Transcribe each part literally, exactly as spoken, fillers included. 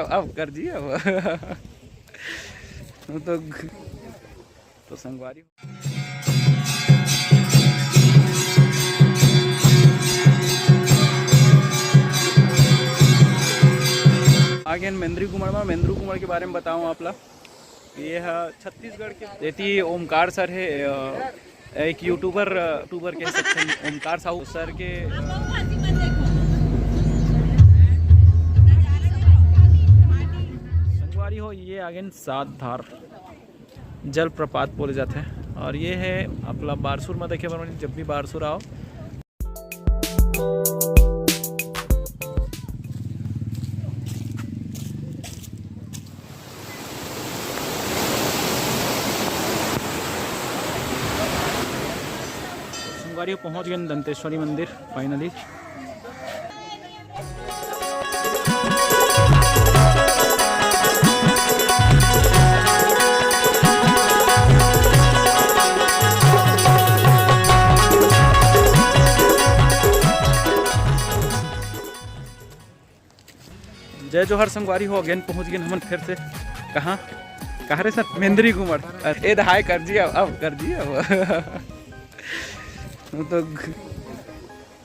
अब कर दिए अब। तो तो संगवारी आगे मेंद्री घुमड़ में, मेंद्री घुमड़ के बारे में बताऊँ आप ला। ये ह छत्तीसगढ़ के देती ओमकार सर है, अ, एक यूट्यूबर, अ, यूट्यूबर कह सकते हैं, ओमकार साहू सर के, अ, संगवारी हो, ये आगे सात धार जलप्रपात बोले जाते हैं। और ये है अपना बारसूर में देखे बर, जब भी बारसूर आओ। संगवारी पहुंच गए दंतेश्वरी मंदिर फाइनली। जय जोहार संगवारी हो, अगेन पहुंच गए हमन फिर से। कहाँ, कहाँ रे सर? मेंद्री घुमड़। अरे, ए दहाय कर जी, अब, अब कर जी, अब। तो,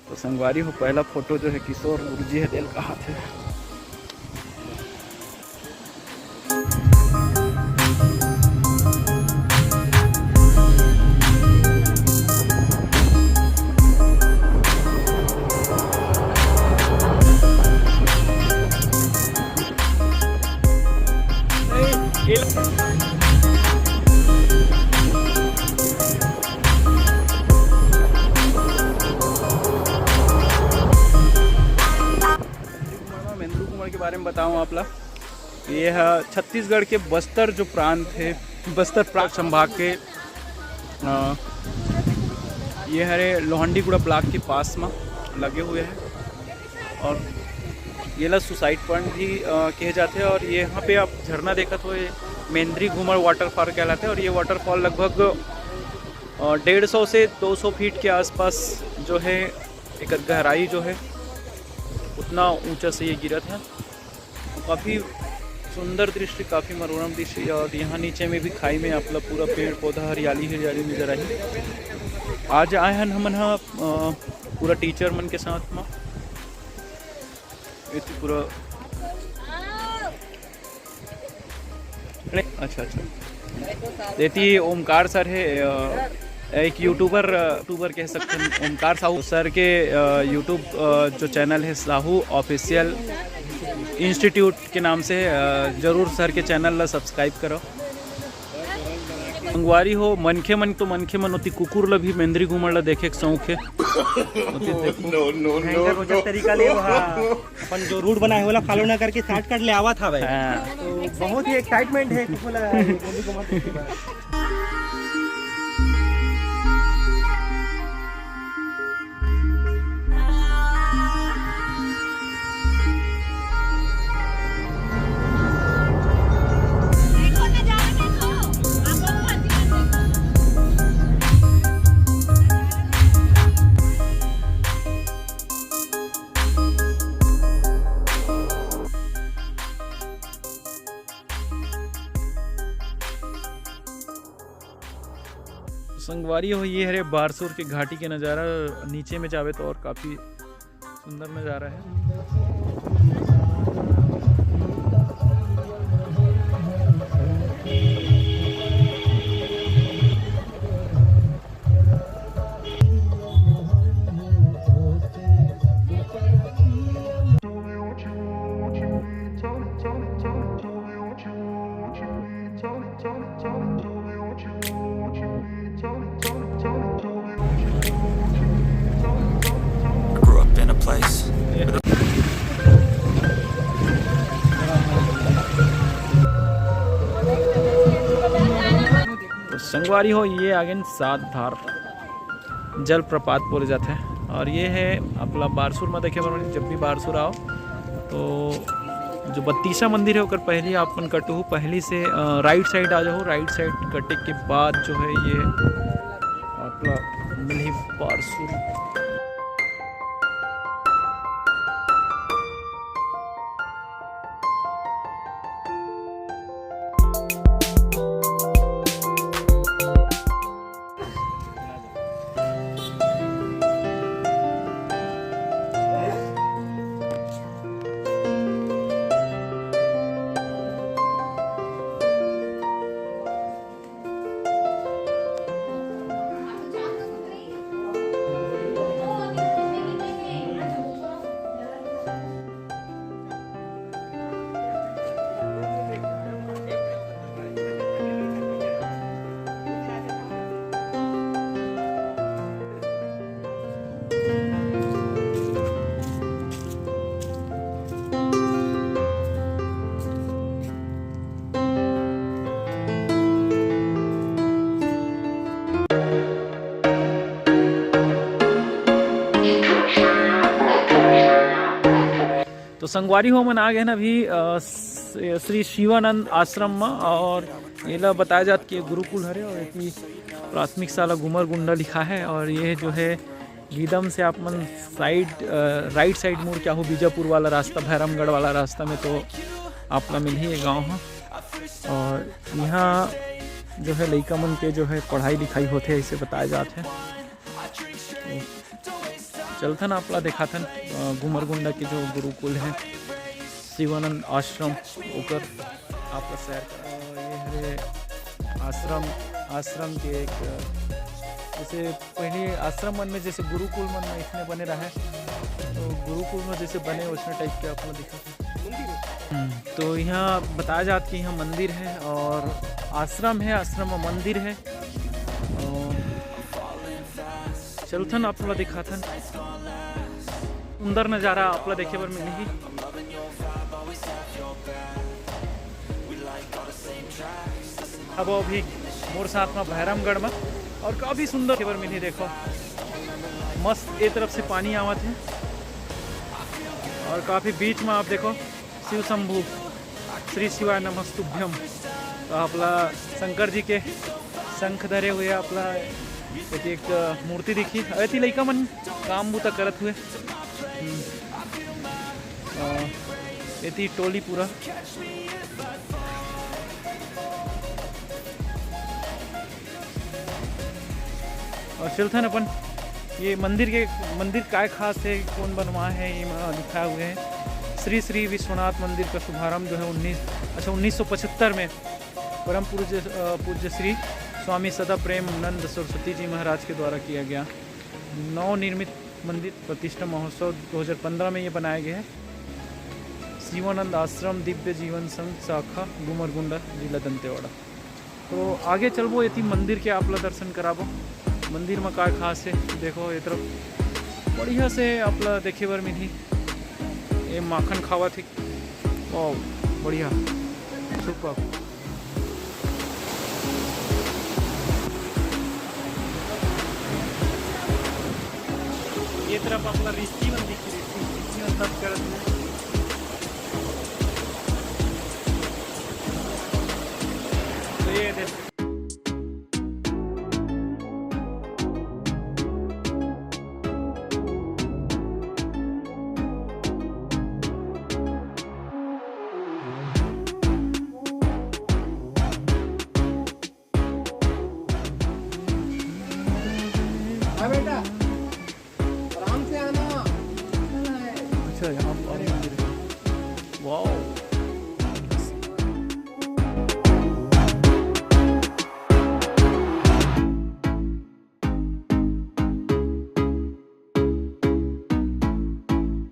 तो संगवारी हो, पहला फोटो जो है किशोर गुरुजी है, दिल का हाथ है। मेंद्रू कुमार के बारे में बताऊं आप ला, ये ह छत्तीसगढ़ के बस्तर जो प्रांत है, बस्तर प्रांत संभाग के, अ, ये हरे लोहंडीगुड़ा ब्लॉक के पास में लगे हुए हैं और ये ला सुसाइड पॉइंट भी, अ, कहे जाते हैं। और ये यहाँ पे आप झरना देखत हो, ये मेंद्री घूमर वाटरफॉल कहलाते हैं और ये वाटरफॉल लगभग, अ, डेढ़ सौ से दो सौ फीट के आसपास जो है, एक गहराई जो है, उतना ऊंचा से ये गिरत है। काफ़ी सुंदर दृश्य, काफ़ी मनोरम दृश्य। और यहाँ नीचे में भी खाई में आप लोग पूरा पेड़ पौधा, हरियाली हरियाली नजर आई। आज आए हैं हमन ह, अ, पूरा टीचर मन के साथ में। ये तो पूरा, अच्छा, अच्छा। देती ओमकार सर है, अ, एक यूट्यूबर, अ, यूट्यूबर कह सकते हैं, ओमकार साहू सर के, अ, यूट्यूब, अ, जो चैनल है साहू ऑफिशियल इंस्टीट्यूट के नाम से, अ, जरूर सर के चैनल ला सब्सक्राइब करो। संगवारी हो, मनखे मन तो मनखे मन होती, कुकुर ला भी मेंद्री घूमड़ ला देखे के शौक है। होती देखो। No, no, no, भयंकर रोचक no। तरीका ले वहाँ अपन जो रूट बनाए होला फॉलो ना करके शॉर्टकट ले आवत हवे। हाँ। तो बहुत ही एक्साइटमेंट है कुकुर ला मेंद्री घूमड़ देखने के बाद। संगवारी हो, ये हरे बारसूर के घाटी के नज़ारा। नीचे में जावे तो और काफ़ी सुंदर नज़ारा है। I grew up in a place. तो संगवारी हो, ये आगे सात धार जलप्रपात बोले जाते हैं। और ये है अपना बारसूर में देखे बर, जब भी बारसूर आओ तो जो बत्तीसा मंदिर है ओकर पहली आप मन कटहू, पहली से, अ, राइट साइड आ जाओ। राइट साइड कटे के बाद जो है ये अपना मिलही बारसूर। संगवारी हो, मन आ गए ना अभी, अ, स-, श्री शिवानंद आश्रम में, और एला बताया जात कि गुरुकुल हरे, और एती प्राथमिक शाला गुमरगुंडा लिखा है, और ये जो है गीदम से आप मन साइड, अ, राइट साइड मुड़ के आहू, बीजापुर वाला रास्ता, भैरमगढ़ वाला रास्ता में तो आप ला मिलही ये गांव ह। और यहाँ जो है लइका मन के जो है पढ़ाई लिखाई होथे, ऐसे बताया जात है। चलथन, आप ला देखाथन, अ, गुमरगुंडा के जो गुरुकुल है, शिवानंद आश्रम, ओकर आप ला सैर करा। अ, ये हरे आश्रम, आश्रम के एक, अ, जैसे पहले आश्रम मन में जैसे गुरुकुल मन में इसने बने रहे, तो गुरुकुल में जैसे बने उसने टाइप के आप ला दिखा। हम्म, तो यहाँ बताया जात कि यहाँ मंदिर है और आश्रम है, आश्रम में मंदिर है। और चलथन, आप ला दिखाथन। सुंदर नजारा आप ला देखे बर मिलही। अब अभी मोर साथ में भैरमगढ़ में, और काफी सुंदर देखे बर मिलही। देखो, मस्त ए तरफ से पानी आवत है, और काफी बीच में आप देखो शिव शंभू, श्री शिवाय नमस्तुभ्यम। तो आपला शंकर जी के शंख धरे हुए आपला एक, एक मूर्ति दिखी। अरे ती लइका मन काम बूता करत हुए। हम्म। अ, एती टोली पूरा। और चलथन अपन ये मंदिर के, मंदिर काय खास है, कौन बनवाए है, ये मा लिखा हुआ है। श्री श्री विश्वनाथ मंदिर का शुभारंभ जो है उन्नीस, अच्छा, उन्नीस सौ पचहत्तर में परम पूज्य, अ, पूज्य श्री स्वामी सदा प्रेम नंद सरस्वती जी महाराज के द्वारा किया गया। नवनिर्मित मंदिर प्रतिष्ठा महोत्सव दो हज़ार पन्द्रह में ये बनाया गया है। शिवानंद आश्रम दिव्य जीवन संघ शाखा गुमरगुंडा, जिला दंतेवाड़ा। तो आगे चलबो, एती मंदिर के आप ला दर्शन कराबो। मंदिर में का खास है, देखो ये तरफ बढ़िया से आप ला देखे बर मिलही। ये माखन खावत है, वाह, बढ़िया, सुपर। ये तरफ आप ला रिश्ती मन दिखी, रिश्ती, रिश्ती मन सब करत है। तो ये देखो। हाँ बेटा, आराम से आना। अच्छा, यहाँ पर मंदिर है। वाओ।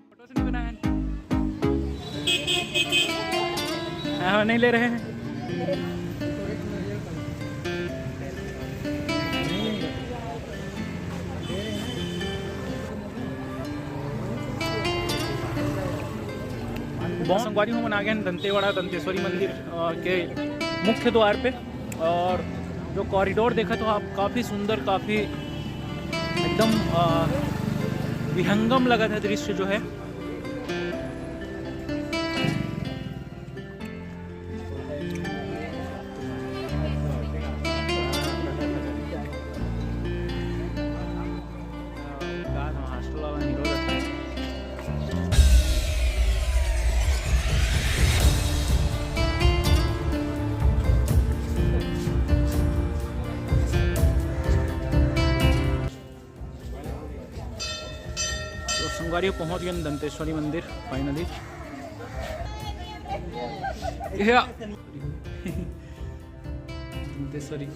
फोटो से नहीं बना है। हाँ, नहीं ले रहे हैं। बहुत संगवारी हो, मन आ गए हैं दंतेवाड़ा दंतेश्वरी मंदिर, अ, के मुख्य द्वार पे। और जो कॉरिडोर देखत हो आप, काफ़ी सुंदर, काफ़ी एकदम, अ, विहंगम लगत है दृश्य जो है। तो संगवारी हो, पहुंच गए दंतेश्वरी मंदिर finally। या। दंतेश्वरी।